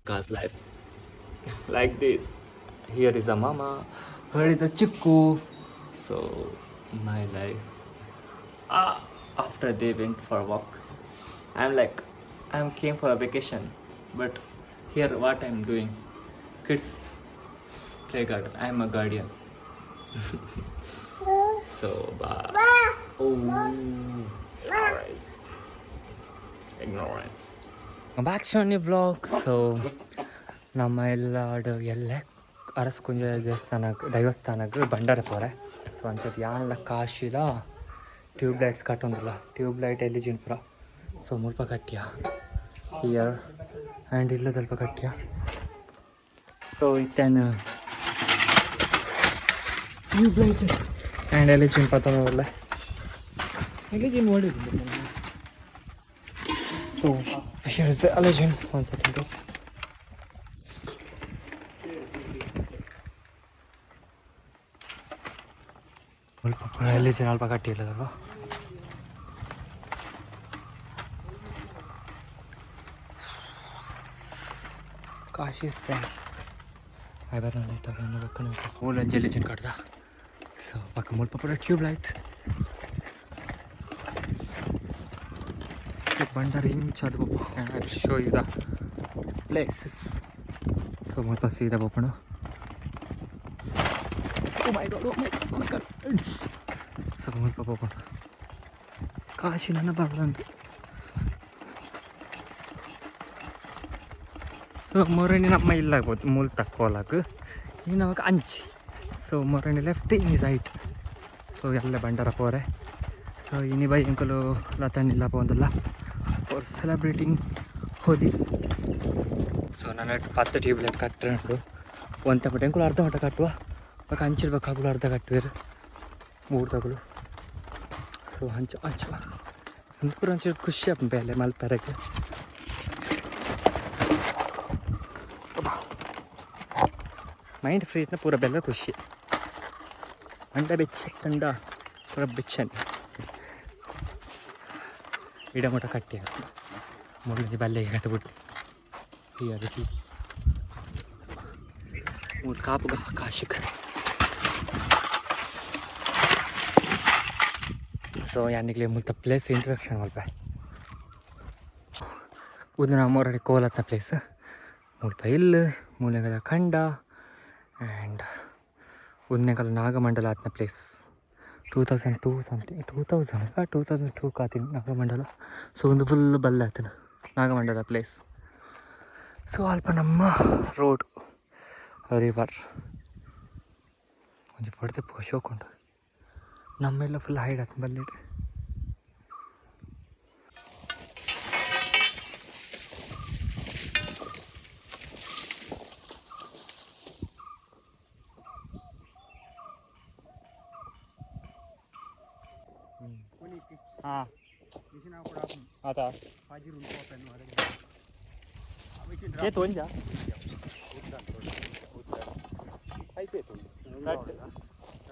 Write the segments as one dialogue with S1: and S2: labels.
S1: God's life like this. Here is a mama, here is a chikku. So my life. Ah, after they went for a walk, I'm like, I'm came for a vacation, but here what I'm doing? Kids play garden. I'm a guardian. So bye. Oh, alright. Ignorance. Back to new vlog. So ನಮ್ಮ ಎಲ್ಲಾಡು ಎಲ್ಲೆ ಅರಸಕುಂಜ ದೇವಸ್ಥಾನಕ್ಕೆ ದೈವಸ್ಥಾನಕ್ಕೆ ಭಂಡಾರ ಪೋರೆ. ಸೊ ಅಂಚದ ಯಾನ್ಲ ಕಾಶಿಲ tube lights ಕಟ್ಟೊಂದಿಲ್ಲ, tube light ಎಲ್ಲಿ ಜಿನ್ಪುರ. ಸೊ ಮುಲ್ಪ ಕಟ್ಟಿಯ here and ಇಲ್ಲದಲ್ಪ ಕಟ್ಟಿಯ. ಸೊ ಇತ್ತೇನು tube light and ಎಲ್ಲಿ ಜಿನ್ ಪತ್ತೊಂದಿಲ್ಲ, ಎಲ್ಲಿ ಜಿನ್ ಓಡಿದ್ದು. So here is the allergen. One second, guys. Allergen ಅಲ್ಪ ಕಟ್ಟಿಲ್ಲದಲ್ವ. ಕಾಶಿ ಐಬರ್ ಮೂಲಂಜಿ ಎಲಿಜನ್ ಕಟ್ದ. ಸೊ ಪಕ್ಕ ಮುಲ್ಪ ಪೂರ ಟ್ಯೂಬ್ ಲೈಟ್. ಸೊ ಭಂಡಾರ ಇಂಚ ಅದು I will show you the places. So ಮುಲ್ಪ ಸೀದಾ ಪೋಪುಂಡು. Oh my God, oh my God, oh my God. So ಮುಲ್ಪ ಪೋಪುಂಡು. ಕಾಶಿ ನನ್ನ ಬರಲಂದು. ಸೊ ಮೊರಣಿ ನಮ್ಮ ಇಲ್ಲಾಗ್ಬೋದು ಮೂಲ ತಕ್ಕೋಲಾಗ ಈ ನಮಕ್ ಅಂಚಿ. ಸೊ ಮೊರಣಿ ಲೆಫ್ಟ್, ಇನಿ ರೈಟ್. ಸೊ ಎಲ್ಲ ಭಂಡಾರ ಪೋರೆ. ಸೊ ಇನಿ ಬೈ ಎಂಕುಲು ಲತಣ್ಣಿಲ್ಲ ಪೋಂದುಲ್ಲ ಫಾರ್ ಸೆಲೆಬ್ರೇಟಿಂಗ್ ಹೋಲಿ. ಸೊ ನನ್ನ 10 ಟ್ಯೂಬ್ ಲೈಟ್ ಕಟ್ಟರೆ ಒಂತೆ ಮಟ್ಟ ಎಂಕುಲು ಅರ್ಧ ಮಟ್ಟ ಕಟ್ಟುವ, ಬೊಕ ಅಂಚಿರ್ಬೇಕಾಗುಲು ಅರ್ಧ ಕಟ್ಟುವೆರು ಮೂರು ತಗುಲು. ಸೊ ಅಂಚ ಅಂಚ ಅಂದ್ ಪೂರ ಒಂಚೂರು ಖುಷಿ ಆಪುಂಡು ಬೇಲೆ ಮಲ್ಪೆರೆಗ್. ಮೈಂಡ್ ಫ್ರೀ ಇತ್ತಿನ ಪೂರ ಬೆಲ್ಲ ಖುಷಿ. ಅಂಡ ಬೆಚ್ಚ ತಂಡ ಪೂರ ಬೆಚ್ಚನೆ ಇಡ ಮಟ್ಟ ಕಟ್ಟಿ ಮೂರು ಬಲ್ಲೆಗೆ ಕಟ್ಟಿಬಿಟ್ಟು. Here it is. ಮೂರು ಕಾಪುಗ ಕಾಶಿಕ್. ಸೊ ಯಾನಿಗ್ಲೆ ಮುಲ್ತ ಪ್ಲೇಸ್ ಇಂಟ್ರಡಕ್ಷನ್ ಮಲ್ಪೆ. ಉಂದು ನಮ್ಮ ಕೋಲತ್ನ ಪ್ಲೇಸ್. ಮುಲ್ಪ ಇಲ್ಲು, ಮೂಲೆಗಳ ಖಂಡ ಆ್ಯಂಡ್ ಉಂದೆಕಲ್ ನಾಗಮಂಡಲ ಆತ್ನ ಪ್ಲೇಸ್. 2002 ಸಮಥಿಂಗ್, 2000, 2002 ಕಾತಿನ ನಾಗಮಂಡಲ. ಸೊ ಒಂದು ಫುಲ್ ಬಲ್ಲೆ ಆತನ ನಾಗಮಂಡಲ ಪ್ಲೇಸ್. ಸೊ ಅಲ್ಪ ನಮ್ಮ ರೋಡ್, ರಿವರ್ ಒಂಜಿ ಪಡ್ದೆ ಶೋಕುಂಡು. ನಮ್ಮೆಲ್ಲ ಫುಲ್ ಹೈಡ್ ಆತು ಬಲ್ಲಿಡ್. ಹಾಂ, ಆತ ಏತ್ ಒಂಜಾ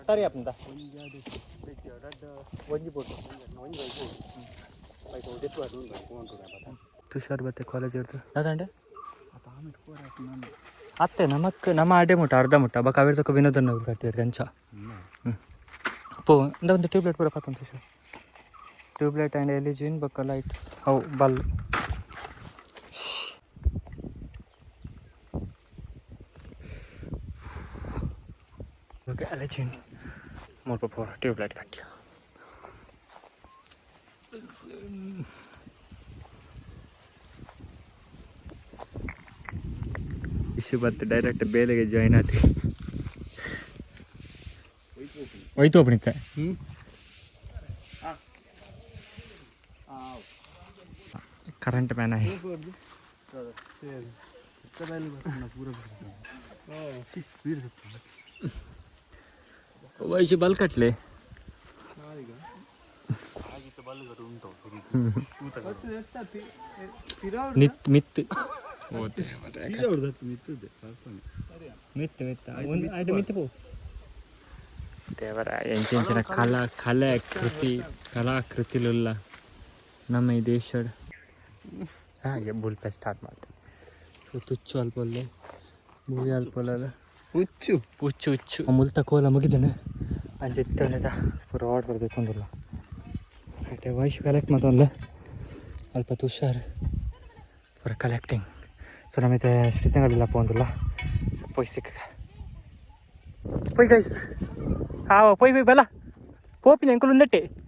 S1: ಸರಿ ಆಪುಂಡ ಒಂಜಿ ಬೋಟು. ತುಷಾರ್ ಬತ್ತೆ ಕಾಲೇಜ್ ಇರ್ತದೆ ಅದಂಡೆ ಅತ್ತೆ ನಮಕ್ ನಮ್ಮ ಅಡೆ ಮುಟ್ಟ ಅರ್ಧ ಮುಟ್ಟ ಬಕ ಅವಿರ್ ತಕ್ಕ ವಿನೋದನ್ನ ಕಟ್ಟಿರ್ ಗಂಚ. ಹ್ಞೂ ಪೋ ಇಂದ ಒಂದು ಟ್ಯೂಬ್ಲೈಟ್ ಪೂರ ಪತ್ತೊಂದು ತುಷಾರ್. ಟ್ಯೂಬ್ಲೈಟ್ ಆ್ಯಂಡ್ ಎಲಿಜಿನ್ ಬೊಕ್ಕ ಲೈಟ್ಸ್ ಅವು ಬಲ್. ಓಕೆ, ಎಲಿಜಿನ್ ಮುಲ್ಪ ಪೂರ ಟ್ಯೂಬ್ಲೈಟ್ ಕಟ್ಟಿಯ. ಇಶು ಬತ್ತು ಡೈರೆಕ್ಟ್ ಬೇಲೆಗೆ ಜಾಯ್ನ್ ಆತಿ. ಹೋಯ್ತು ಒಬ್ಬನಿತ್ತೆ. ಕರೆಂಟ್ ಮ್ಯಾನ್ ಆಯಿ. ವಯಸ್ಸು ಬಲ್ ಕಟ್ಲೆ. ನಿತ್ ಮಿತ್ ಮಿತ್ತು ಮಿತ್ತ ಒಂದು ಆಯ್ತು ಮಿತ್ತು ಪೋ. ದೇವರ ಎಂಚೆಂಚಿನ ಕಲಾ ಕಲೆ ಕೃತಿ ಕಲಾಕೃತಿಲುಲ್ಲ ನಮ್ಮ ಈ ದೇಶಡ್. ಹಾಗೆ ಬುಲ್ಪೆ ಸ್ಟಾರ್ಟ್ ಮಾಡ್ತೆ. ಸೊ ತುಚ್ಚು ಅಲ್ಪೊಲ್ಲೆ ಭೂವಿ ಅಲ್ಪೊಲ್ಲಲ್ಲ.
S2: ಹುಚ್ಚು.
S1: ಹುಚ್ಚು ಹುಚ್ಚು. ಮುಲ್ತ ಕೋಲ ಮುಗಿದನು. ಅಂಚ ಇತ್ತೊಂಡೆದ ಪೂರ ಆರ್ಡರ್ ದೆತ್ತೊಂದುಲ್ಲ. ಅಟೆ ವೈಶ್ ಕಲೆಕ್ಟ್ ಮತ್ತೊಂದು ಅಲ್ಪ ತುಷಾರ್ ಪೂರ ಕಲೆಕ್ಟಿಂಗ್. ಸೊ ನಮಿತೆ ಸಿದ್ಧಗಳಿಲ್ಲ ಪೋಂದುಲ್ಲ. ಸೊ ಪೋಯ್ ಸಿಕ್ಕ ಪೋಯ್ ಗೈಸ್. ಹಾಂ, ಪೋಯ್ ಪೋಯ್ ಬಲ ಪೋಪಿನ ಎಂಕುಲು ಉಂದಟ್ಟೆ.